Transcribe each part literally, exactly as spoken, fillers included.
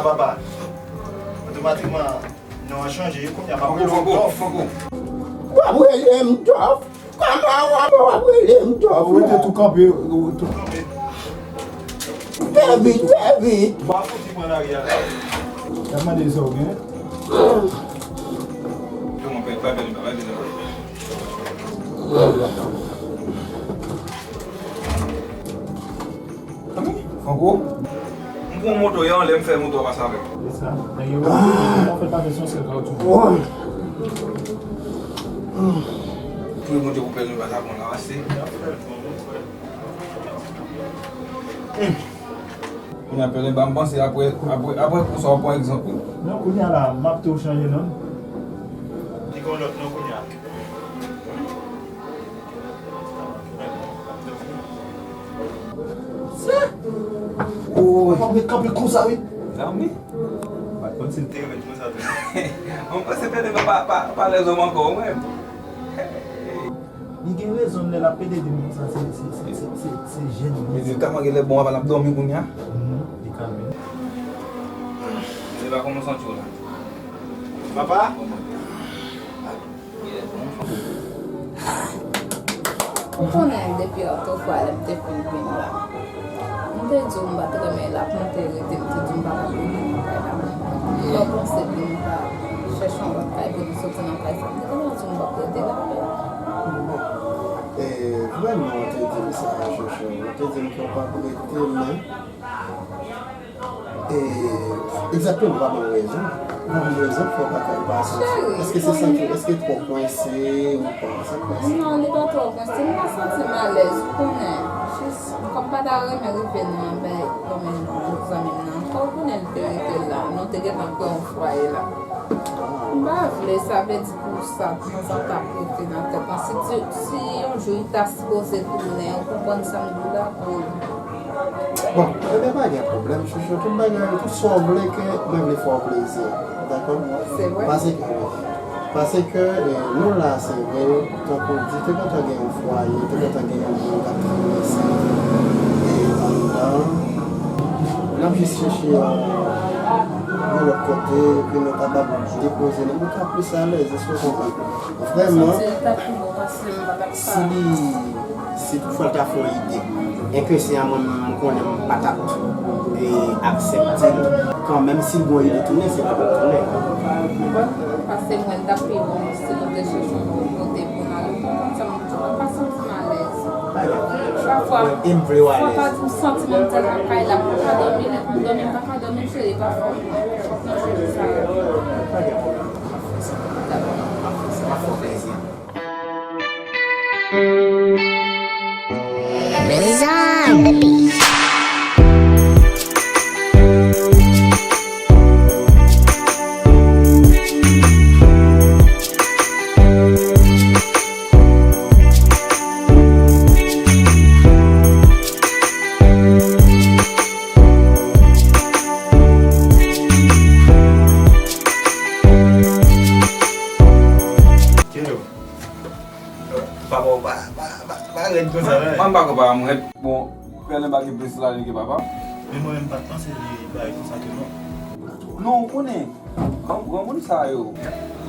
Papa, otomatikman, non an chanje, kounye a m ap rele w Dòf. W ap rele m Dòf? Kòman w ap, w ap rele m Dòf? Ou rete tou kanpe, ou tou kanpe. Fè vit, fè vit. M pa fouti pran lari a la. Y ap mande sa w gen. Yo, mon pè, pa pè, pa pè. Franco? M pran moto, yon lè m fè moto a pase avè m. Se sa. Nèg yo, yo fè pase sou yon sèl kawoutchou. Priye Bondye pou pèlen pa ta bon la, ase. Kounye a pèlen ba m panse apre, apre, apre kou sa w pran egzanp wi. Non, kounye a la, m ap tou chanje non. Li gen lòt non kounye a. Sa? Woy. Papa, ou ret kanpe konsa, wi. Zanmi. M pa t konn si l te ret konsa tou. Mwen panse pede pa, pa, pa, pa lèzòm ankò, mwen. Li gen rezon lè l ap pede di m konsa, se, se, se, se, se, se jèn li. Li di, kòman gen lè bon, avan l ap dòmi kounye a? Mhm, li kalme. Se pa kòman w santi w la? Papa? Ou konnen depi otrefwa lè m te fin vin la, m te di w m pa t renmen l ap monte rete, m te di w m pa t ap rete nan kay la. Lè w panse pou nou ta chèche yon lòt kay pou nou soti nan kay sa, m te gentan di w m p ap rete la. Bon, e, vrèman, w te di m sa, Chouchou. W te di m ke w p ap rete, men E, egzakteman, w pa ban m rezon. W pa ban m rezon fè w pa ka pase. Cheri, èske se sa ki, èske twò kwense ou pa, sa k pase? Non, li pa twò kwense. M pa santi m alèz, ou konnen. Jis, kòm m pa ta renmen rive nan bay kòm yon zanmi m nan ankò, ou konnen l te rete la. Nou te gentan kreye yon fwaye la. M pa vle, sa vle di pou sa, pou sa ta pote nan tèt mwen. Si Dye, si yon jou li ta sipoze tounen, ou konprann sa m di w la, pou Bon, ebyen, pa gen pwoblèm, Chouchou. Tout bagay, tout sa w vle ke mwen vle fè w plezi. Dakò? Se vre? Paske, wi. Paske, e, nou la, se vre, tankou w di, te kontan gen yon fwaye, te kontan gen yon moun k ap travèse, e, anndan. N ap jis chèche yon, yon lòt kote, epi nou kapab depoze nou, nou ka plis alèz, èske w konprann? Vrèman, si li, si toutfwa l ta fè yon ide, enke se a mwen menm, m konnen m pa t ap, e, aksepte l. Kanmenm, si l gen yon ide tounen, se pa pou l tounen. Bon, paske mwen, l t ap pi bon si nou te chèche yon kote pou n ale. Ou konprann sa m di w, m pa santi m alèz. Pafwa, e m vle w alèz. Fwa pa di m santi m tèlman kay la, m pa ka dòmi, lè m dòmi, m pa ka dòmi, cheri, pafwa. Fòk nou chanje sa. Pa gen pwoblèm. Rizan the beat. Papa w pa, pa, pa, pa rèd konsa, non. Mwen, mwen pa konpare m rèd. Bon, pèlen pa gen plis lalin ke papa. Men mwen menm m pa t panse li bay konsa tou non. Non, ou konnen, gran, granmoun sa yo.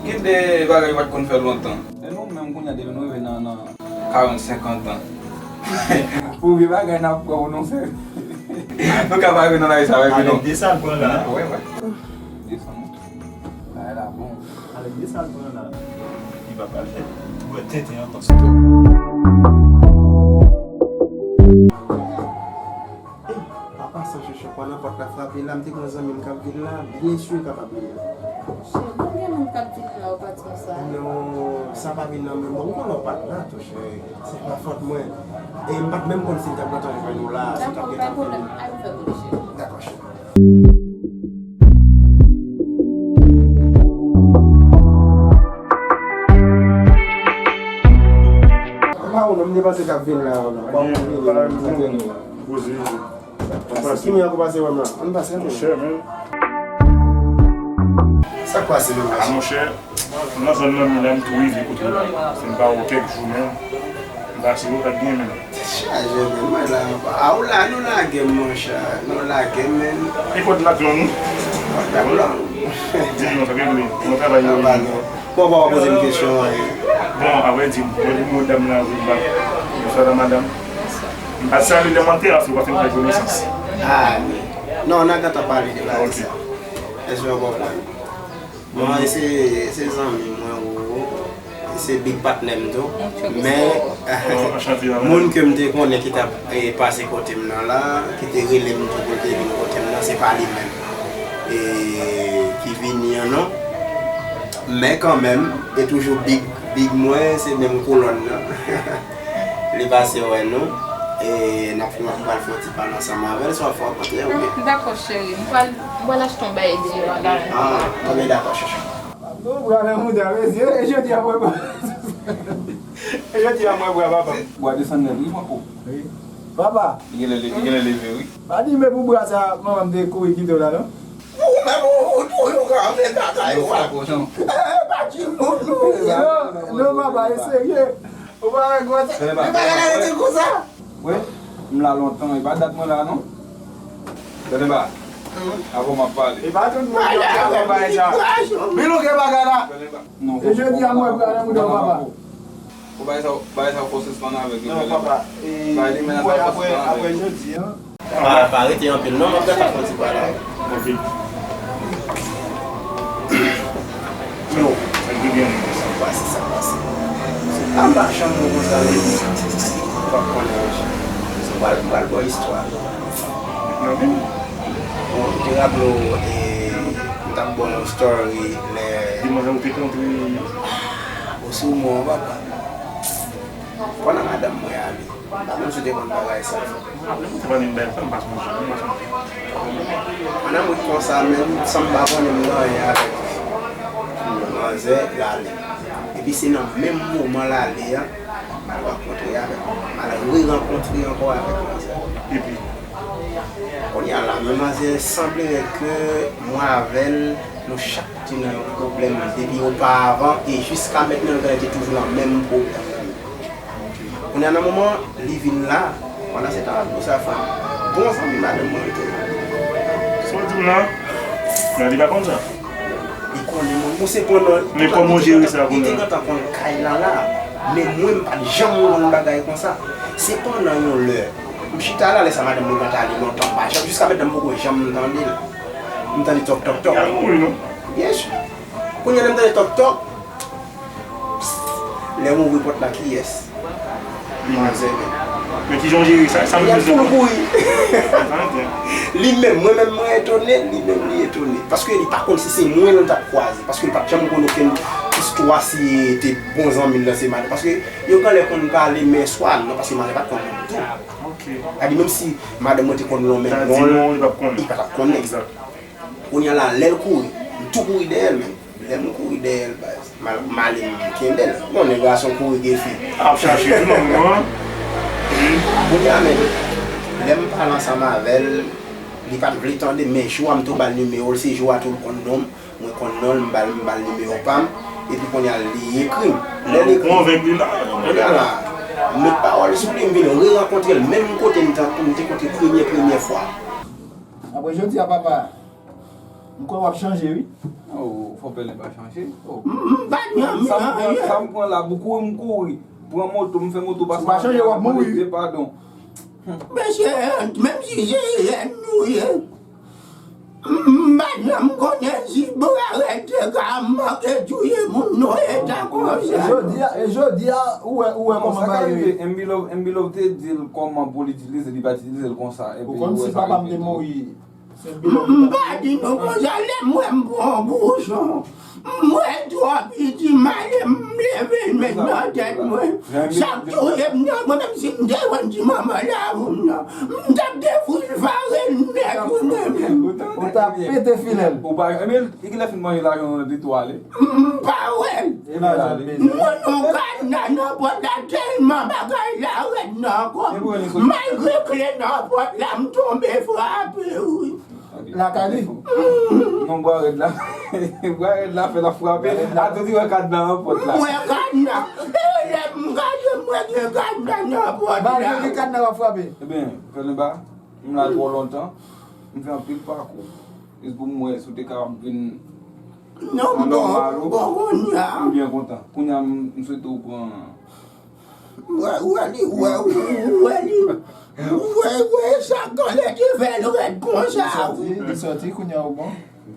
Gen de bagay yo pa t konn fè lontan. E nou menm kounye a depi nou rive nan, nan karant, senkant an. Pou vye bagay n ap pran pou nou fè. Nou ka pa rive nan laj sa, wi, non. Ale desann pran la. Wi, wi. Desann. Bagay la bon. Ale desann pran la. Li pa pral fè. Ou wè tenten ankò. Ey, papa, san Chouchou pa nan pòt la frape la, m te gen yon zanmi m k ap vin la, byen si l kapab vin la. Cheri, konbyen moun k ap vin la, ou pa di m sa? Non, sa pa vin nan menm mwen. Ou konnen w pa t la tou, cheri. Se pa fòt mwen. E m pa t menm konn si l t ap gentan jwenn ou la, si l t ap gentan vini. Dakò, pa gen pwoblèm. Al fè boul, cheri. Dakò, cheri. Ou pa wè non, m te panse k ap vin la, non. Bon, vin la. Poze. Pase, ki mwen ankò pase wè m la? Ann pase, ann pase. Monchè, men. Sa k pase, non, monchè? A, monchè, nan zòn nan, men la, m tou rive kote w la. Si m pa wè w kèk jou, men, m pase, w pa t gen, men. Tèt chaje, men. Mwen la, a, ou la, nou lage m, monchè. Nou lage m, men. E kote l ap jwenn ou? Dakò. Di nou, sa gen dwe. Bon travay, yo. Bon, bon, poze m kesyon, eh. Bon, apre di m, bon, di m, dam la, wi, m pa. Bonswa, madanm. M pa salye lè m antre la, si w pa fè m fè konesans. Ah, wi. Non, n a gentan pale de bagay sa. Èske w konprann? Bon, e se, se zanmi mwen, Roro. Se big patnè m tou. Men, moun ke m te konnen ki t ap, eh, pase kote m nan la, ki te rele m tou pou l te vin kote m nan, se pa li menm, eh, ki vini an non. Men kanmenm, e toujou big, big mwen, se menm kolòn nan. Li pase wè nou, e n ap, n ap pral fè yon ti pale ansanm avè l, swa fò w kontre, oubyen? Dakò, cheri. M pral, m pral achte yon bagay deyò a la. Ah, bon, ben dakò, chouchou. Bon, bra nan mouda, mesye, e jodi a mwen bra. E jodi a mwen bra, papa. Bwa desann nèt, wi, papa. Wi. Papa. Li genlè le-, li genlè leve, wi. Pa di men pou bra sa, manman m te kouri kite w la, non? Ou menm, ou, ou, ou, ou ka antre nan kay ou a. Non, non, papa, e serye. Ou pa wè gwo tèt. Li pa ka rete konsa. Wi, m la lontan, e pa dat mwen la, non. Tande ba. Avan m ap pale. E pa tout moun k ap fè bagay sa. Bilou gen bagay la. Non, e jodi a mwen pral nan mouda w, papa. Ou bay sa, bay sa fò sispann avèk li. Non, papa, e, apre, apre jodi a. Pa, pa rete anpil non, m ap gentan fè yon ti pale avè w. Ok. Yo, sa k gen byen konsa. Pase, sa pase. Se pa m pa janm wè konsa, men m p ap konnen yon jan. Se pral, pral bò istwa. Nan men. Bon, m te raple w, e, m t ap ba w yon story lè. Di mwen jan ou te kontre. Ah, bon, se w mwen, papa. Pandan madanm mwen ale. M pa konn si w te konn bagay sa. M pa konn, m pa sonje, m pa sonje. Pandan mwen konsa, menm san m pa konnen m gen anyen avèk manzè, l ale. Epi se nan menm moman l ale a, m al rankontre avèk, m al re-rankontre ankò avèk manzè. Epi? Kounye a la, men manzè sanble ke mwen avè l, nou chak te nan yon pwoblèm depi oparavan, e jiska mentnan, nou te toujou nan menm pwoblèm nan. Kounye a nan moman li vin la, pandan se tan ap gwo sa fanm, bon zanmi madanm mwen rete la. Sa w di m la? Men li pa konn sa. Li konnen mwen. Bon, se pandan li te gentan konn kay la la. Men mwen, m pa t janm wè yon bagay konsa. Se pandan yon lè, m chita la, lè sa madanm mwen gentan ale lontan, m pa janm, jiska mentnan m poko janm tande l. M tande tòk, tòk, tòk. Li al mouri non. Byen si. Kounye a lè m tande tòk, tòk, lè m ouvri pòt la, kiyès? Manzè menm. Men kijan w jere sa? Sa m bezwen konnen. Li al foul kouri. Li menm, mwen menm mwen etone, li menm li etone. Paske li pa konn si se mwen l t ap kwaze. Paske li pa t janm konn okenn istwa si te bon zanmi l lan se madanm. Paske yo genlè konn pale, men swa non, paske manzè pa t konn moun tou. Ok. Sa di menm si madanm mwen te konn lonmen non l, li pa t ap konnen. Kounye a la, lè l kouri, m tou kouri dèyè l menm. Lè m kouri dèyè l, baz, m al, m ale m kenbe l. Bon, nèg gason kouri gen fi. Ap chache tou nan moman an. Kounye a menm, lè m pale ansanm avè l, li pa t vle tande, men jou a m tou ba l nimewo l, se jou a tou l konn non m, mwen konn non l, m ba l, m ba l nimewo pa m, epi kounye a li ekri m. Lè l ekri m, kounye a la, m met pawòl sou li, m vin re-rankontre l menm kote m t, m te kontre premye, premye fwa. Apre jodi a, papa, m kwè w ap chanje, wi. Oh, fò pèlen pa chanje. Oh. M, m pa t nan sa m pran, sa m pran la, pou kouri, m kouri. Pran moto, m fè moto pase. Ou pa chanje, w ap mouri. Padon. Mesye, menm si se rèn nou ye, m, m pa t janm konnen si bwa rèn te ka manke touye moun non, e ta konsa. E jodi a, e jodi a, ou wè, ou wè kòman bagay yo ye. M B Love, M B Love te di l kòman pou l itilize, li pa t itilize l konsa. Ou konn si papa m te mouri, M pa di nou konsa, lè m wè m pran bouchon, m wè twò piti, m ale m leve l met nan tèt mwen. Sa k touye m nan, mwen menm si m te konn ti manman lavou m nan, m t ap defri l vare l nèt wi mwen menm. Ou t ap pete filè l. Ou pa, ebyen, li genlè fin manje lajan an, li tou ale. M pa wè l. Mwen non kadna nan pòt la tèlman bagay la rèd nan kò m. Malgre kle nan pòt la, m tonbe frape wi. Lakay li. Non, bwa rèd la. Bwa rèd la fè l ap frape. A tou di wè kadna nan pòt la. M wè kadna. E lè m gade, m wè gen kadna nan pòt la. Malgre gen kadna w ap frape. Ebyen, Fènenba, m la twò lontan. M fè anpil pakou. Pou m wè si w te kapab vin Non, bon, bon, kounye a. M byen kontan. Kounye a, m, m swete w pran. Wè, wè li, wè, wè li. Wè, wè, sa gole te fè l rèd konsa. Li sòti, li sòti, kounye a ou bon.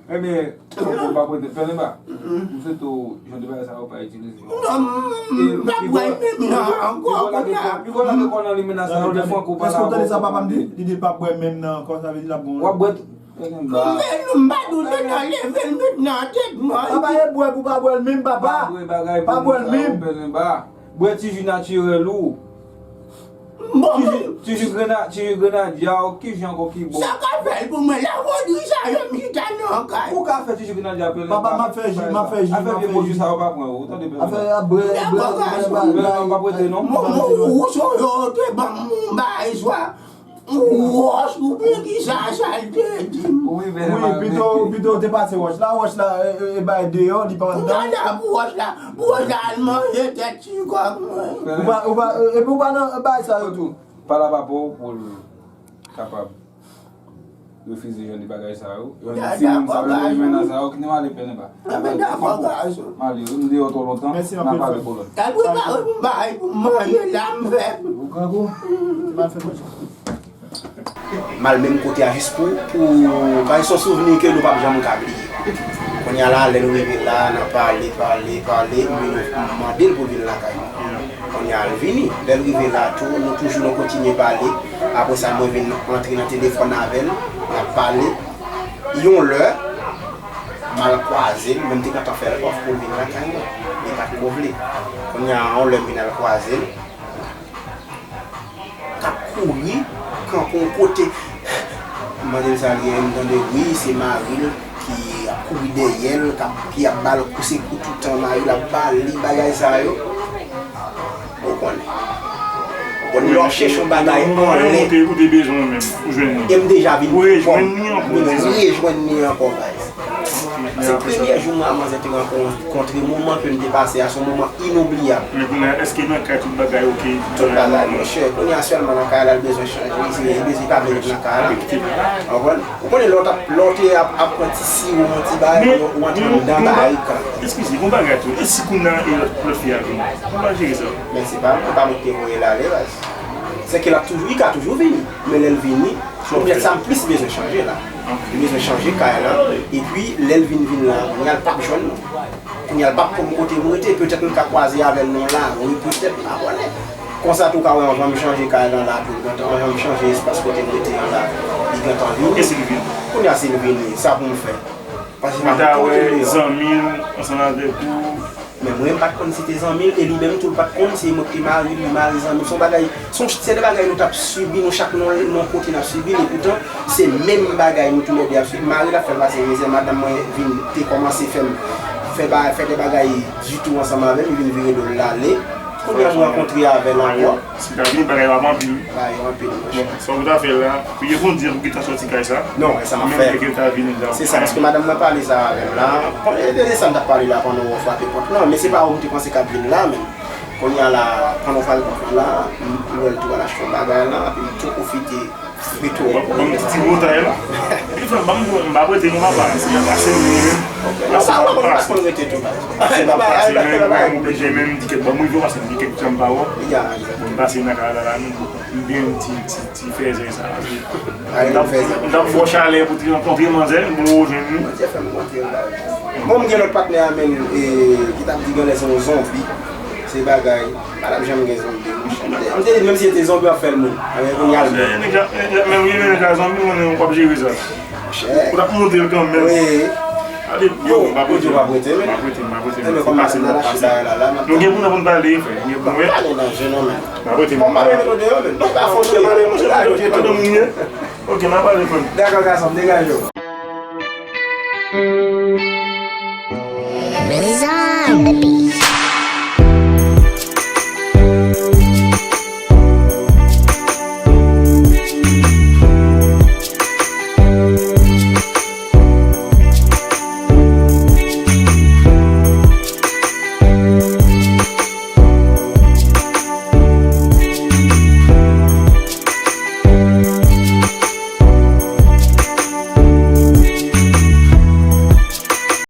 Ebyen, m pa prete, Pèlenba. M swete w, jan de bagay sa yo pa itilize. Non, m pa bwè menm nan ankò, kounye a. Pi gwo lage kò nan limena sa yo, de fwa kou pa la. Èske w tande sa papa m di? Li di l pa bwè menm nan ankò, sa vle di l ap gon. W ap bwè tou. M pa di w dedan, leve l met nan tèt mwen. Papa, e bwè pou pa bwè l menm, papa. Pa bwè bagay pou moun sa yo, Pèlenba. Bwè ti ji natirèl ou. Bon, ti ji, ti ji grena-, ti ji grenadya ou, ki ji ankò ki bon? Sa ka fè l pou mwen, la pwodui sa yo m chita nan kay. Ou ka fè ti ji grenadya, Pèlenba. Papa, m ap fè ji, m ap fè ji, m ap fè ji. Afè vye pwodui sa yo pa pran ou, tande, Pèlenba. Afè a bwè, bwè, bwè, bwè. Pèlenba, m pa prete non. Mon, mon, ou son yo te ban m yon bagay swa. Wòch, ou byen ki sa, sa l te di m. Wi, pito, pito w te pase wòch la. Wòch la, e, e, e bay deyò, li pa anndan. Kounye a la pou wòch la, pou wòch la al manje tèt ti kòk mwen. Ou pa, ou pa, e, epi ou pa nan bay sa yo tou. Pale a papa w pou l kapab refize jan de bagay sa yo. Jan de timoun sa yo, jan de menaj sa yo, kite m ale, Pèlenba. Mwen dakò, gason. M ale, wi, m deyò twò lontan. Mèsi anpil, frè m. N a pale kolòn. Al prepare pou m bay pou m manje la, m fè. Ou grangou? Te mal fè manje. M al menm kote a jis pou, pou, paske se yon souvni ke nou p ap janm ka bliye. Kounye a la, lè nou rive la, n a pale, pale, pale, m vin mande l pou l vin lakay mwen. Kounye a, l vini. Lè l rive la tou, nou toujou, nou kontinye pale. Apre sa, mwen vin antre nan telefòn avè l, n ap pale. Yon lè, m al kwaze l, mwen m te gentan fè l òf pou l vin lakay mwen. Li pa t ko vle. Kounye a, yon lè m vin al kwaze l, k ap kouri, kanpe yon kote. Manzèl sa li, m tande wi, se mari l ki ap kouri dèyè l, k ap, ki ap ba l kout se kou toutan, mari l ap ba li bagay sa yo. Ou konnen. Ou konnen, lè w ap chèche yon bagay anlè. Ou te, ou te bezwen menm, ou jwenn li. E m deja vin. Ou rejwenn li ankò, m vin rejwenn li ankò, baz. Se premye jou mwen a manzè te rankontre, moman ke n te pase a, se yon moman inobliyab. Men kounye a, èske nan kay tout bagay oke? Tout bagay, monchè. Kounye a sèlman nan kay la, l bezwen chanje. Se, li bezwen pa vle ret nan kay la. Konprann? Ou konnen lè w t ap, lè w te ap, ap pran ti siwo, yon ti bagay, ou antre anndan barik la. Eskize, gon bagay tou. E si kounye a, e lòt, lòt fi a vini? Kòman w ap jere sa? Men se pa mwen, se pa mwen ki te voye l ale, baz. Se ke l ap toujou, li ka toujou vini. Men lè l vini, se poutèt sa m plis bezwen chanje la. Li bezwen chanje kay la. Epi, lè l vin, vin la, kounye a l p ap jwenn nou. Kounye a l p ap konn kote m rete. Petèt m ka kwaze avè l nan lari, petèt, m pa konnen. Konsa tou ka wè anvan m chanje kay lan la, pou l gentan, anvan m chanje espas kote m rete an la, li gentan vini. E si l vini? Kounye a si l vini, sa pou m fè? Paske m pa konn kote l ye. Ou ta wè zanmi l ansanm avèk ou. Men mwen, m pa t konn si te zanmi l, e li menm tou, l pa t konn, se mwen ki te mari l, li mari zanmi l. Se yon bagay, se yon, se de bagay nou t ap sibi, nou chak nou, nou kote n ap sibi l, epoutan, se menm bagay nou toulède ap sibi. Mari l ap fè l pase mizè, madanm mwen vin te kòmanse fè m, fè ba-, fè de bagay ditou ansanm avè m, li vin vire do l, l ale. Kounye a, m rankontre avè l ankò. Si w ta vini, bagay yo ap anpil. Bagay yo anpil, monchè. Bon, sa w ta fè la, priye Bondye pou w gentan sòti kay sa. Non, e sa m ap fè. Menm lè ke w ta vini, l ap. Se sa, paske madanm mwen pale sa avè m la. Bon, e de sa m t ap pale la pandan w frape pòt lan, men se pa ou m te panse k ap vin la, men kounye a la, pandan w frape pòt lan la, m wè l tou al achte yon bagay la, epi m tou pwofite. Ban m ti, ti botay la. Li fè m, ban m, m pa prete non, papa. Si y a pase m, li menm. Pase m ap pase. Pase m ap pase, men mwen oblije menm, m di kèt, ban m rive, pase m di kèt, janm pa wè. Bon, m pase nan kay la, la, m, m byen, m ti, ti, ti fèzè sa. M t ap, m t ap fè chalè pou te rankontre manzè, m poko jwenn li. Bon, m gen lòt patnè a menm, e, ki t ap di genlè se yon zonbi. Se bagay, pa t ap janm gen zonbi. M te, m te di, menm si se te zonbi, w ap fè l moun. Anben, kounye a l moun. Nèg la, nèg la, menm li menm ka zonbi, mwen, w ap jere sa. Ou t ap monte l kanmenm. Wi. Yo, m pa prete, m pa prete, m pa prete, m pa prete. Ebyen, kòman se nan lache sa la, la, nou gen pou nou, pou n pale, frè. Nou gen pou nou, wi. Pale nan je non, men. M pa prete, m pa prete. Fò m pale, men, non, men. Fò m pale, monchè, madanm ou ye. Ok, m ap pale, frè m. Dakò, gason, degaje w. Mezanmi.